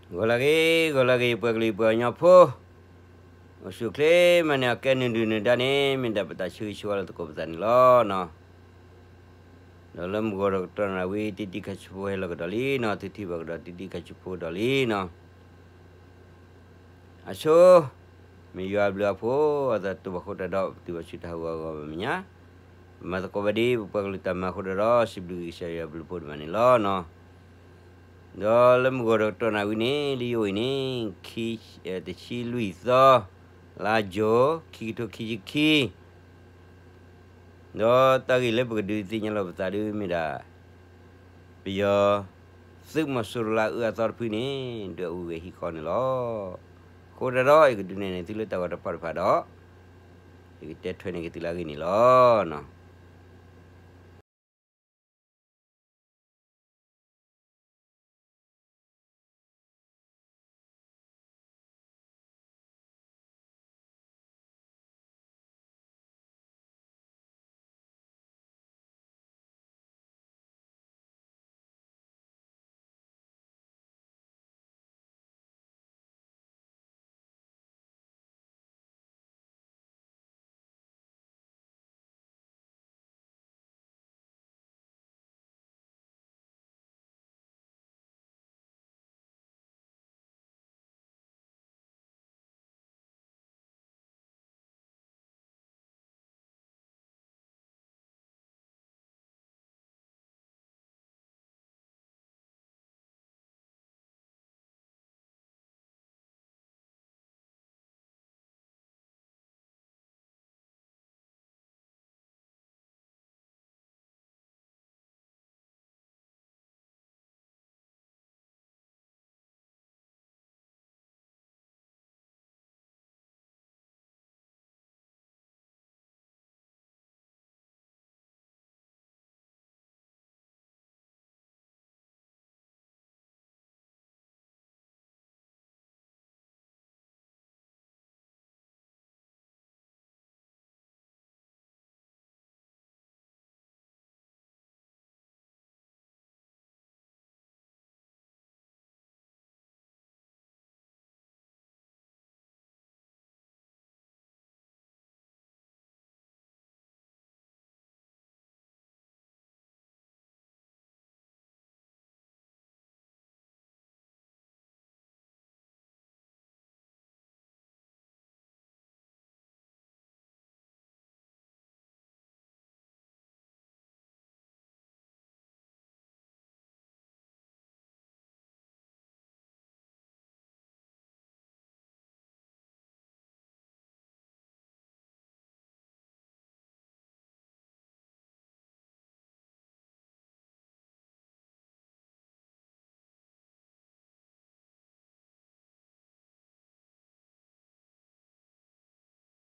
ဂီၤလၢအဂ့ၤ ဂီၤလၢအဂ့ၤ ပှၤကလုာ်ပှၤကညီဖိ, အိၣ်ဆူၣ်အိၣ်ချ့မးန့ၣ် အကဲနုာ်ဒုၣ်နုာ်ဒါန့ၣ် မ့ၢ်ဒၣ်ပတၢ်ဆၢဂ့ၤဆၢဝါလၢသကိးပသးန့ၣ်လီၤ. ဒီးလၢမုၢ်ဂီၤဒီးကတီၢ်နၣ်ရံၣ်ဝံၤ တံတံခါဆူဖိဟဲလီၤကဒီးလံနီၤ, သုထံၣ်ဘၣ်ကဒီးတံတံခါဆူဖိဒီးလံနီၤ. အဆိ မ့ၢ်ယွၤအဘျုးအဖှိၣ် အသးတိၢ်ဘၣ်ဃိတၢ်ဒီး ပတုၤဘၣ်ဆူတၢ်ဟးဂီၤအဂီၢ်ဘၣ်မဲာ်ညါ, ပမၤသကိးဘၣ်ဒ်ပပှၤကလုာ်တၢ်မၤအဃိဒီး စံးဘျုးကစၢ်ယွၤအဘျုးအဖှိၣ်ဒိၣ်မးန့ၣ်လီၤနီၤ. ဒီးလၢမုၢ်ဂီၤဒီးကတီ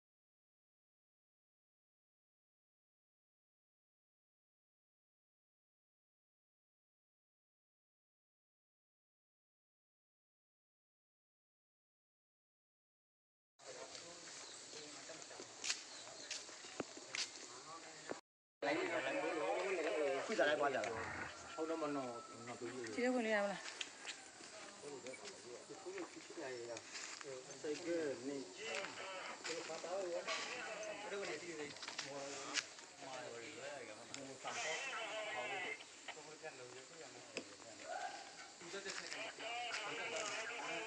ၢ်နၣ်ရံၣ်ဝံၤန့ၣ် လၢယအိၣ်အံၤန့ၣ် တဆံလွံၢ်သီ လါယူၤ ခံကထိခံဆံခံ ဒီးတၢ်ဂ့ၢ်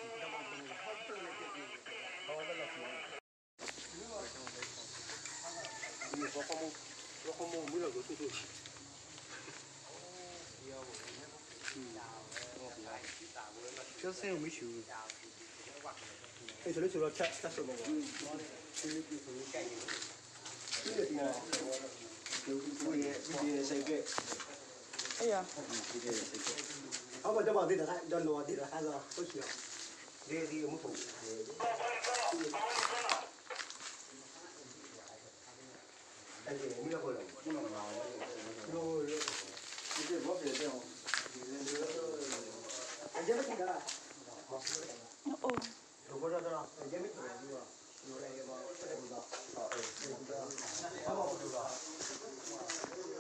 လၢပကဒုးသ့ၣ်ညါလီၤပသးဒ်မ့ၢ်ဒၣ် ပယီၤသုးမီၤစိရိၤလၢအအၢအသီတဖုန့ၣ် ဒွဲၣ်အူဝဲဟံၣ်ဃီန့ၣ်လီၤ. အဃိတၢ်ဒီး ယကဒုးနဲၣ်န့ၢ်သုလၢတၢ်ဂီၤတဖၣ်တဖၣ်ဒီး ယကတဲထွဲန့ၢ်က့ၤသုလၢအဂ့ၢ်န့ၣ်လီၤ.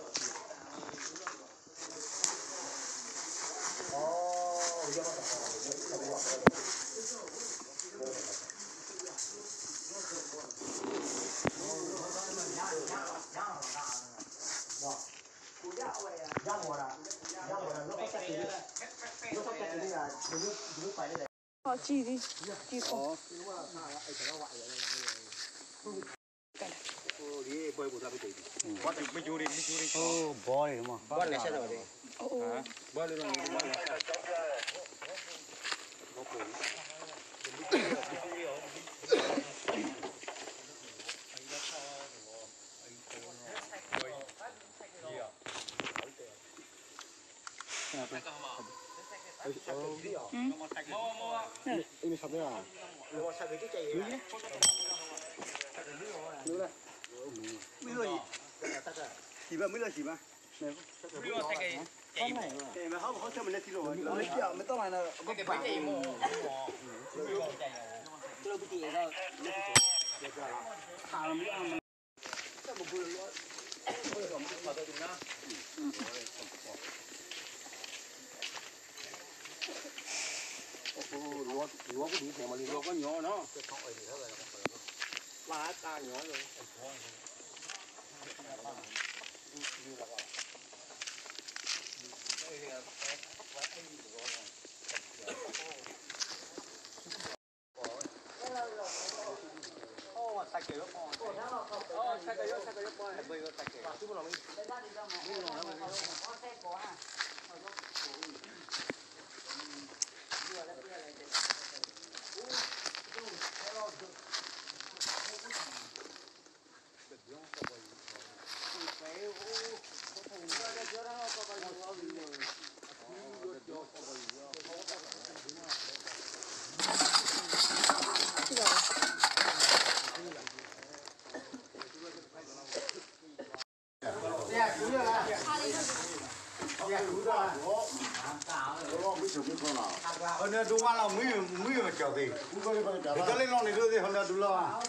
ဟနဒိဝါလီၤ မုၢ်မကၠီသ့ၣ်, တလ့လီၤန့ၣ်ဒိသ့ၣ် ဟနဒိလီၤ,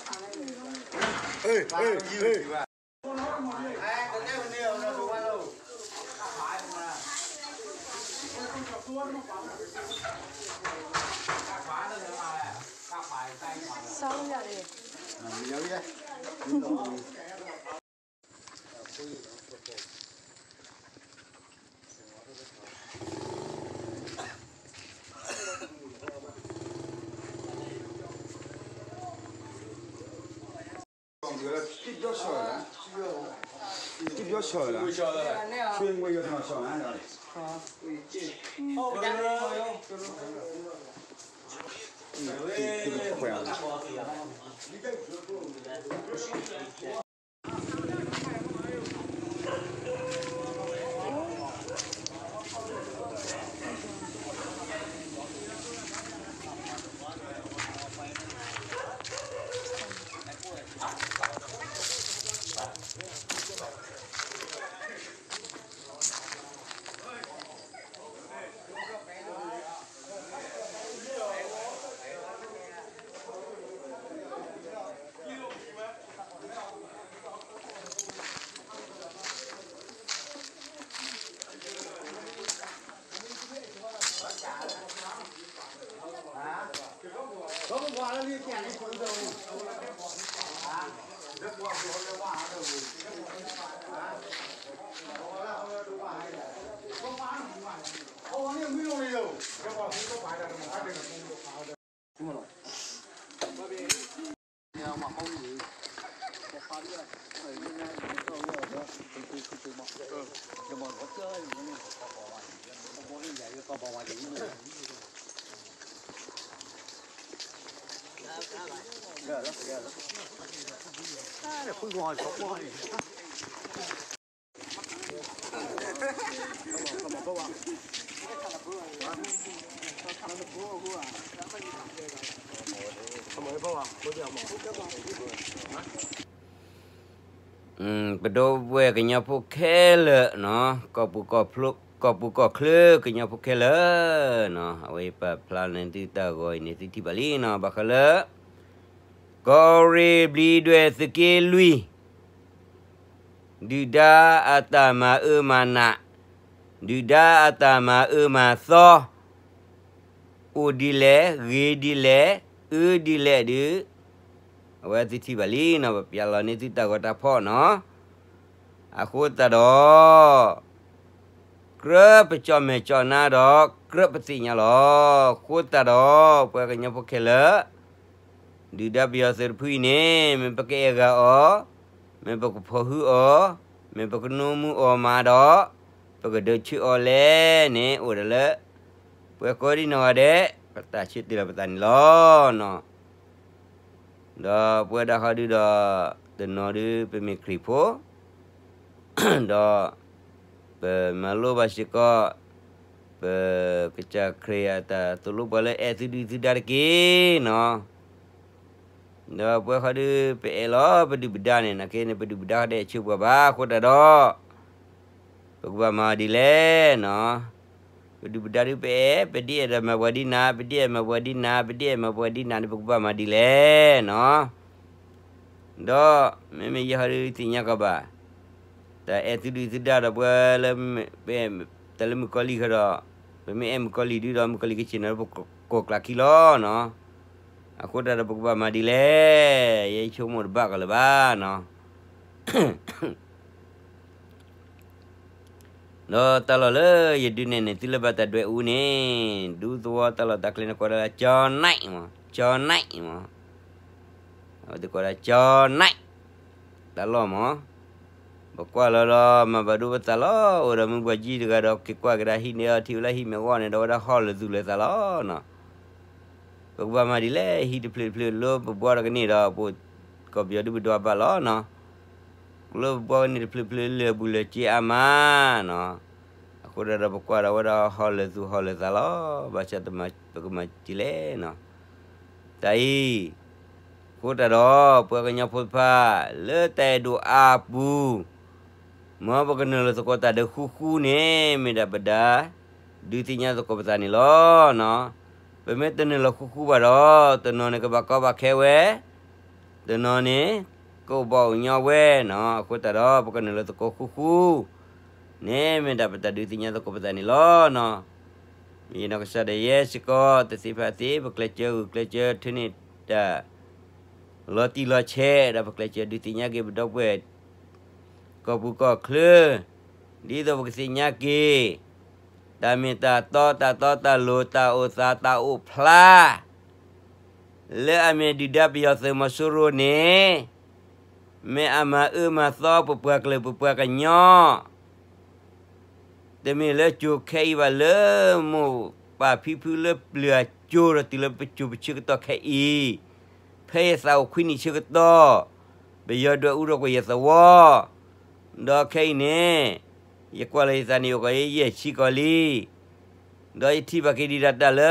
ပဒိၣ်ဝဲၢ်ကညီဖိခဲလၢာ်နီၤ, ကီၢ်ပူၤကီၢ်ချၢကညီဖိခဲလၢာ်နီၤ, အဝဲပာ်ဖျါန့ၢ်သုတၢ်ဂီၤအံၤန့ၣ် သုထံၣ်ဘၣ်လံနီၤ, ဘၣ်ဃးလၢ ကီၢ်ရ့ၣ်ဘျံးဒွဲၣ်သုးက့လွံၢ် ဒုၣ်ဒါအတၢ်မၤအၢမၤနး, ဒုၣ်ဒါအတၢ်မၤအၢမၤသီ, အိၣ်ဒ်လဲၣ်, ဂ့ၤဒ်လဲၣ်, အၢဒ်လဲၣ်ဒုး, အဝဲသုထံၣ်ဘၣ်လံနီၤ, ပပျးလီၤန့ၢ်သုတၢ်ဂီၤတၢ်ဖီၣ်နီၤ, အဃိသတးဒီး ကြၢးပကၠီၣ်မဲာ်ကၠီၣ်နါဒီး ကြၢးပသ့ၣ်ညါလီၤ. အဃိသတးဒီး ပှၤကညီဖိခဲလၢာ် ဒုၣ်ဒါပယီၤသုးတဖုအံၤန့ၣ် မ့ၢ်ပကအဲၣ်ဂၤအီၤ, မ့ၢ်ပကဖီၣ်ဟုအီၤ, မ့ၢ်ပကနိးမူအီၤမးဒီး ပကဒုးဆူအီၤလဲၣ်န့ၣ် အိၣ်ဒီးလၢ ပှၤကိးဒံနီၢ်ဂၤဒဲး ပတၢ်ဆၢတဲာ်လီၤပသးန့ၣ်လီၤ. ဒီးပဝဲဒၣ်ဃီဒုဒီး တနီၤဒု ပမ့ၢ်ခရံာ်ဖိ ဒီး ပမၤလိဘၣ်စ့ၢ်ကီး ပကစၢ်ခရံာ်အတၢ်သိၣ်လိပှၤလၢအဲၣ်သုဒုၣ်သုဒါတက့ၢ်နီၤ. ဒီးပဝဲဃီဒု ပအဲၣ်လီၤပဒုၣ်ပဒါန့ၣ် နာ်က့န့ၣ် ပဒုၣ်ပဒါဃီဒဲးဆၢပှၤဘၣ် အဃိသတးဒီး ပကဘၣ်မၤအီၤဒ်လဲၣ်နီၤ. ပဒုၣ်ပဒါဒု ပအဲၣ် ပဒ်အဲၣ်ဒိးမၤပှၤဒ်နၤ, ပဒ်အဲၣ်မၤပှၤဒ်နၤ, ပဒ်အဲၣ်မၤပှၤဒ်နၤန့ၣ် ပကဘၣ်မၤဒ်လဲၣ်နီၤ. ဒီးမ့မ့ၢ်ယဲၢ်ဟီဒု သ့ၣ်ညါကီးဘၣ် တၢ်အဲၣ်သုဒုၣ်သုဒါဒီးပှၤလၢ တၢ်လၢမုၣ်ကီၤလံၢ်ဃီဒီး ပမ့ၢ်အဲၣ်မုၣ်ကီၤလံၢ်ဒုဒီး မုၣ်ကီၤလံၢ်ကဆ့ၣ်နီၤလၢပကိးကျးခံလီၤနီၤ. အဃိတၢ်ဒီးပကဘၣ်မၤဒ်လဲၣ်, ယဆိကမိၣ်တဘၣ်ကီးလၢၤဘၣ်နီၤ. ဒီးတၢ်လီၢ်လၢယဒုးနဲၣ်န့ၢ်သုလၢဘၣ်တၢ်ဒွဲၣ်အူန့ၣ် ဒူသဝီတၢ်လီၢ်တၢ်ကျဲန့ၣ် ကိးဒၣ်လၢ ကၠီၤနံၣ်မး, ကၠီၤနံၣ်မး, အဝဲသ့ၣ်ကိးဒၣ်ကၠီၤနံၣ် တၢ်လီၢ်မး. ပကွၢ်လီၤဒီးမၤဘၣ်ဒိပသးလီၤ. အိၣ်ဒီးမုၢ်ပှၢ်ကၠံတဂၤဒီး က့ၤကွၢ်ကဒါဟံၣ်န့ၣ်အီၤထံၣ်ဝဲလၢဟံၣ်မ့ၢ်ဂီၢ်န့ၣ်ဒီး ဝဲဒၣ်ဟီၣ်လၢာ်သူၣ်လၢာ်သးလီၤနီၤ. ပကဘၣ်မၤဒ်လဲၣ်, ဟံၣ်တဖျၢၣ်တဖျၢၣ်လၢပဘှီတကန့ၢ်ဒီး ပကီၢ်ပယီၤဒုပဒွးဘၣ်လီၤနီၤ. ကျိပဘှီကန့ၢ်တဖျၢၣ်တဖျၢၣ်လၢာ်ဘူၣ်လၢာ်စ့အါမးနီၤ. အဃိဒၣ်ဒီးပကွၢ်ဒီးဝဲဒၣ်ဟီၣ်လၢာ်သူၣ်ဟီၣ်လၢာ်သးလီၤ. ဘၣ်ဆၣ်ပကမၤဒ်လဲၣ်နီၤ. တၢ်အံၤ အဃိတၢ်ဒီး ပှၤကညီဖိတဖၣ် လၢတၢ်အဲၣ်ဒိးအါပူၤ မ်ပကနုာ်လီၤသကိးတၢ်ဒုးဃူဃူန့ၣ် မ့ၢ်ဒၣ်ပဒုး ဒုးသ့ၣ်ညါသကိးပသးန့ၣ်လီၤ. ပမ့ၢ်တနုာ်လီၤဃူဃူဘၣ်ဒီး တနီၤန့ၣ်ကဘၣ်ကီဘၣ်ခဲဝဲ, တနီၤန့ၣ် ကအိၣ်ဘၣ်အိၣ်ညီဝဲနီၤ. အဃိတၢ်ဒီး ပကနုာ်လီၤသကိးဃူဃူန့ၣ် မ့ၢ်ဒၣ်ပတၢ်ဒုးသ့ၣ်ညါသကိးပသးန့ၣ်လီၤနီၤ. မ့ၢ်ယနီၢ်ကစၢ်ဒၣ်ယဲစ့ၢ်ကီး တသ့ဖးသ့ ပကျဲးစၢးဂုာ်ကျဲးစၢးထၢန့ၢ်တၢ် လီၤတံၢ်လီၤဆဲး ဒီးပကျဲးစၢးဒုးသ့ၣ်ညါက့ၤပဒီပုၢ်ဝဲၢ် ကီၢ်ပူၤကီၢ်ချၢ ဒ်သိးပကသ့ၣ်ညါက့ၤ တၢ်မ့ၢ်တၢ်တီ တၢ်တီတၢ်လိၤ တၢ်အိၣ်သးတၢ်အိၣ်ဖျါ လၢအမ့ၢ်ဒုၣ်ဒါပယီၤသုးမီၤစိရိၤန့ၣ် မ့ၢ်အမၤအၢမၤသီပပှၤကလုာ်ပပှၤကညီ တမ့ၢ်လၢကၠိခဲအံၤဘၣ် လၢမိၢ်ပၢ်ဖံဖုလၢပျၢၤအကၠိဒီးတုၤလၢပကၠိပဆၢကတီၢ်ခဲအံၤ, ဖဲယသးအိၣ်ခွံနံၣ်ဆၢကတီၢ် ပယီၤဒွဲၣ်အူထီၣ်ကွံာ်ယသဝီ, ဒီးခဲအံၤန့ၣ် ယကွၢ်လီၤယသးန့ၣ် အိၣ်ကီးယဲၢ်ဆံကီးလံ, ဒီးယထံၣ်ဘၣ်က့ၤဒံးဒၣ်တၢ်လၢ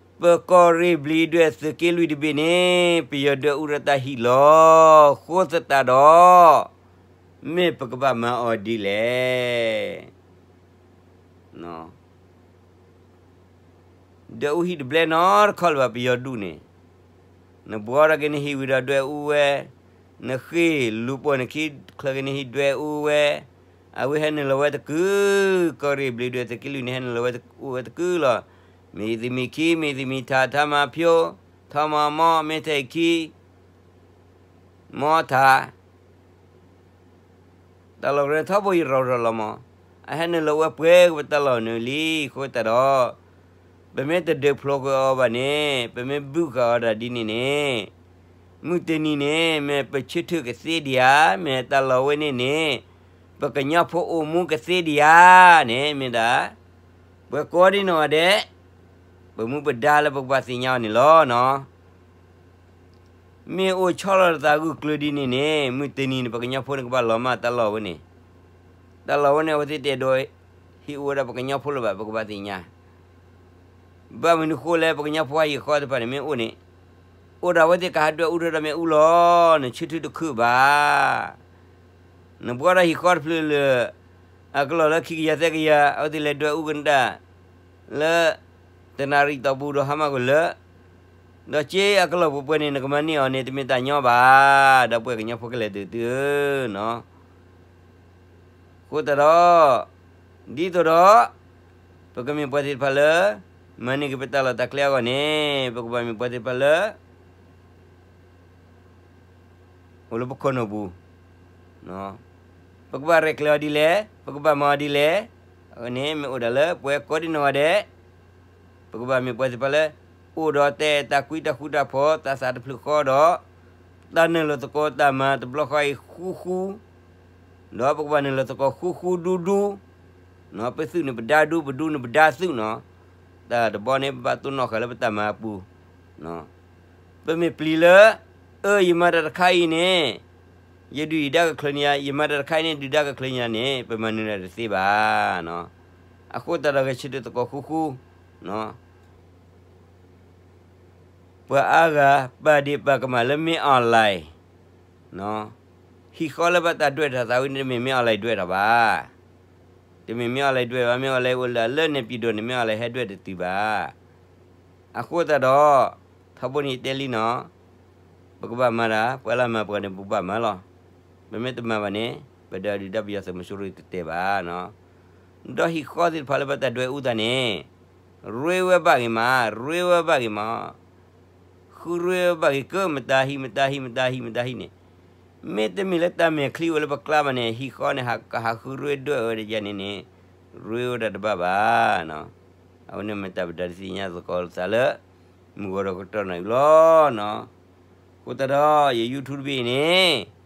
ပကီၢ်ရ့ၣ်ဘျံးဒွဲၣ်သုးက့လွံၢ်တဘ့ၣ်န့ၣ် ပယီၤဒွဲၣ်အူထီၣ်တၢ်ဟံၣ်လီၤ. အဃိသတးဒီး မ့ၢ်ပကဘၣ်မၤအီၤဒ်လဲၣ်. ဒွဲၣ်အူဟံၣ်တဘျဲနီတခီလၢၤဘၣ် ပယီၤဒူၣ်န့ၣ်, နဘှီထီၣ်က့ၤနဟံၣ်ဝံၤဒီးဒွဲၣ်အူဝဲ, နဃ့ၢ်လူၤပိာ်နခံချၢးက့ၤနဟံၣ်ဒွဲၣ်အူဝဲ, အဝဲဟဲနုာ်လီၤဝဲတကုာ်, ကီၢ်ရ့ၣ်ဘျံးဒွဲၣ်သုးက့လွံၢ်န့ၣ် ဟဲနုာ်လီၤဝဲတကုာ်လီၤ. မ့ၢ်သုးမုၢ်ခံ မ့ၢ်သုးမုၢ်ထး ထါမၤဖၠိ, ထါမၤမီၢ် မ့ၢ်ထဲအံၤခံ မီထး တၢ်လီၢ်ကရၢထီဘိယရီၤရီၤလီၤမး, အဟဲနုာ်လီၤဝဲပှဲၤကပတၢ်လီၢ်နုာ်လံ. အဃိသတးဒီး ပမ့ၢ်တဒုးဖျိးကွံာ်အီၤဘၣ်န့ၣ် ပမ့ၢ်ဘုၣ်ဃာ်အီၤဒၣ်ဒ်န့ၣ်န့ၣ်, မုၢ်တနံၤန့ၣ် မ့ၢ်ပဆၢထၢၣ်ကသ့ဒံးဧါ, မ့ၢ်တၢ်လီၢ်ဝဲန့ၣ်န့ၣ် ပကညီဖိအိၣ်မူကသ့ဒံးဧါန့ၣ် မ့ၢ်ဒၣ် ပှၤကိးဒံနီၢ်ဂၤဒဲး ပမူပဒါလၢပကဘၣ်သ့ၣ်ညါအီၤန့ၣ်လီၤနီၤ. မ့ၢ်အိၣ်ဆီလီၤတၢ်သးဂုာ်ကျၢၤဒ်န့ၣ်န့ၣ် မုၢ်တနံၤန့ၣ် ပကညီဖိန့ၣ်ကဘၣ်လီၤမၢ်တၢ်လီၢ်ဝဲန့ၣ်, တၢ်လီၢ်ဝဲန့ၣ် အဝဲသ့ၣ်တအဲၣ်ဒိးဟ့ၣ်အိၣ်ဝဲဒၣ်ပကညီဖိလၢၤဘၣ် ပကဘၣ်သ့ၣ်ညါ. ဘၣ်မနုၤဃိလဲၣ် ပကညီဖိအဟံၣ်ဃီတဖၣ်န့ၣ်မ့ၢ်အိၣ်န့ၣ်, အိၣ်ဒၣ်ဝဲသ့ၣ်ကဟးဒွဲၣ်အူထီၣ်ဒီးမ့ၣ်အူလီၤ, နဆၢထၢၣ်တခုၣ်ဘၣ်. နဘှီဒီးဟံၣ်ဃီတဖျၢၣ်လၢ အကလီၢ်လၢခံကယၤသၢကယၤ အဝဲသ့ၣ်လဲၤဒွဲၣ်အူကနၣ် လၢ တနၣ်ရံၣ်တီၢ်ပူၤဒီးဟါမၢ်ကွံာ်လၢ ဒီးက့အကလီၢ်ပှဲၤပှဲၤန့ၣ် နကမၤန့ၢ်အီၤန့ၣ် တမ့ၢ်တၢ်ညီဘၣ်, ဒီပုၢ်ဝဲၢ်ကညီဖိခဲလၢာ်သ့ၣ်သုဧၢ, အဃိသတးဒီး ဒ်သိးဒီး ပကမ့ၢ်ပှၤသ့ၣ်တဖၣ်လၢ မၤန့ၢ်က့ၤပတၢ်လီၢ်တၢ်ကျဲအဂီၢ်န့ၣ် ပကဘၣ်မ့ၢ်ပှၤသ့ၣ်တဖၣ်လၢ အိၣ်လၢပခိၣ်နူာ်ပူၤ, ပကဘၣ်ရဲၣ်ကျဲၤအီၤဒ်လဲၣ်, ပကဘၣ်မၤအီၤဒ်လဲၣ်, န့ၣ်မ့ၢ်အိၣ်ဒၣ်လၢပှၤကိးဒံနီၢ်ဂၤဒဲး, ပကဘၣ်မ့ၢ်ပှၤသ့ၣ်တဖၣ်လၢ အိၣ်ဒီးတၢ်အဲၣ်တၢ်ကွံတၢ်ဃူတၢ်ဖိး တၢ်သးတဖျၢၣ်ဃီဒီး တၢ်နုာ်လီၤသကိးတၢ်မၤတဘျီဃီအံၤဃူဃူ, ဒီးပကဘၣ်နုာ်လီၤသကိးဃူဃူဒူဒူ, ပသုးန့ၣ်ပဒါဒူ ပဒူန့ၣ်ပဒါသုးနီၤ, တၢ်တဘီန့ၣ် ပဘၣ်တိၢ်နီၣ်ဃာ်လၢပတၢ်မၤအပူၤ ပမ့ၢ်ပျံၤလၢ အၢ ယမၤတၢ်တခါအံၤန့ၣ် ယဒုးယဒါကချုးန့ၢ်ယၤ, ယမၤတၢ်တခါအံၤန့ၣ် ဒုးဒါကချုးန့ၢ်ယၤန့ၣ် ပမၤနုၤတၢ်တသ့ဘၣ်. အဃိသတးဒီးဂဲၤဆၢထၢၣ်သကိးဃူဃူ, ပှၤအါဂၤ ပာ်ဒ့ၣ်ပာ်ကမၣ်လၢမ့ၢ် online ဟံၣ်ဃီလၢဘၣ်တၢ်ဒွဲၣ်ထီၣ်သးဝဲန့ၣ် တမ့ၢ်မ့ၢ် online ဒွဲၣ်ထီၣ်ဘၣ်. တမ့ၢ်မ့ၢ် online ဒွဲၣ်ဘၣ်, မ့ၢ် online အိၣ်လၢန့ၣ်ပံၤဒိၣ်န့ၣ် မ့ၢ် online ဟဲဒွဲၣ်တတုၤဘၣ်. အဃိသတးဒီး ထီဘိန့ၣ်ယတဲလံနီၤ, ပကဘၣ်မၤတၢ် ပှၤလၢမၤပှၤန့ၣ် ပကဘၣ်မၤလီၤ. ပမ့ၢ်တမၤဘၣ်န့ၣ် ပဒုးဒုၣ်ဒါပယီၤသုးမီၤစိရိၤတတဲဘၣ်နီၤ. ဒီးဟံၣ်ဃီသ့ၣ်တဖၣ်လၢဘၣ်တၢ်ဒွဲၣ်အူသးန့ၣ် ရ့ဝဲဘၣ်ဂ့ၤမး, ရ့ဝဲဘၣ်ဂ့ၤမး, ဃုရ့ဝဲဘၣ်ဂ့ၤကၢ မတၤဟံၣ် မတၤဟံၣ် မတၤဟံၣ် မတၤဟံၣ်န့ၣ်, မ့တမ့ၢ်လၢတၢ်မဲာ်ချံအိၣ်လၢပကျါဘၣ်န့ၣ် ဟံၣ်ဃီန့ၣ် ဟးဃုရ့ဒွဲၣ်ဝဲဒ်န့ၣ်န့ၣ် ရ့ဝဲဒၣ်တဘၣ်ဘၣ်. အဝဲန့ၣ်မ့ၢ်တၢ်ပဒုးသ့ၣ်ညါသကိးသးလၢ မုၢ်ဂီၤဒီးကတီၢ်နၢ်အံၤလီၤ. အဃိသတးဒီး ယ YouTube တဘ့ၣ်အံၤန့ၣ်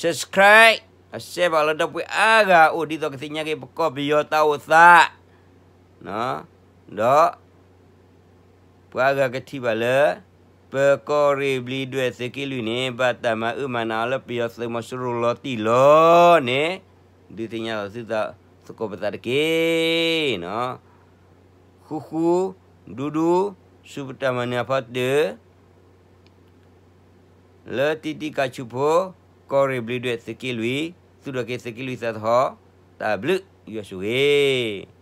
subscribe အစဲးဘၣ်လီၤ ဒီပုၢ်ဝဲၢ်အါဂၤအိၣ် ဒ်သိးကသ့ၣ်ညါက့ၤပကီၢ်ပယီၤတၢ်အိၣ်သး ဒီး ပှၤအါဂၤကထံၣ်ဘၣ်လၢ ပကီၢ်ရ့ၣ်ဘျံးဒွဲၣ်သုးက့လွံၢ်န့ၣ် ဘၣ်တၢ်မၤအၢမၤနးအီၤလၢပယီၤသုးမီၤစိရိၤလီၤတံၢ်လီၤန့ၣ် ဒုးသ့ၣ်ညါလီၤသုသးသကိးပသးတက့ၢ်. ဃူဃူ ဒူဒူ ဆူပတၢ်မၤနၢၤအဖီတၢၣ် လၢတံတံကၤဆူၣ်ဖိ ကီၢ်ရ့ၣ်ဘျံးဒွဲၣ်သုးက့လွံၢ် သူၣ်ထီၣ်က့ၤသုးက့လွံၢ်သးသဟီၣ် တၢ်ဘျုးယွၤဆိၣ်ဂ့ၤ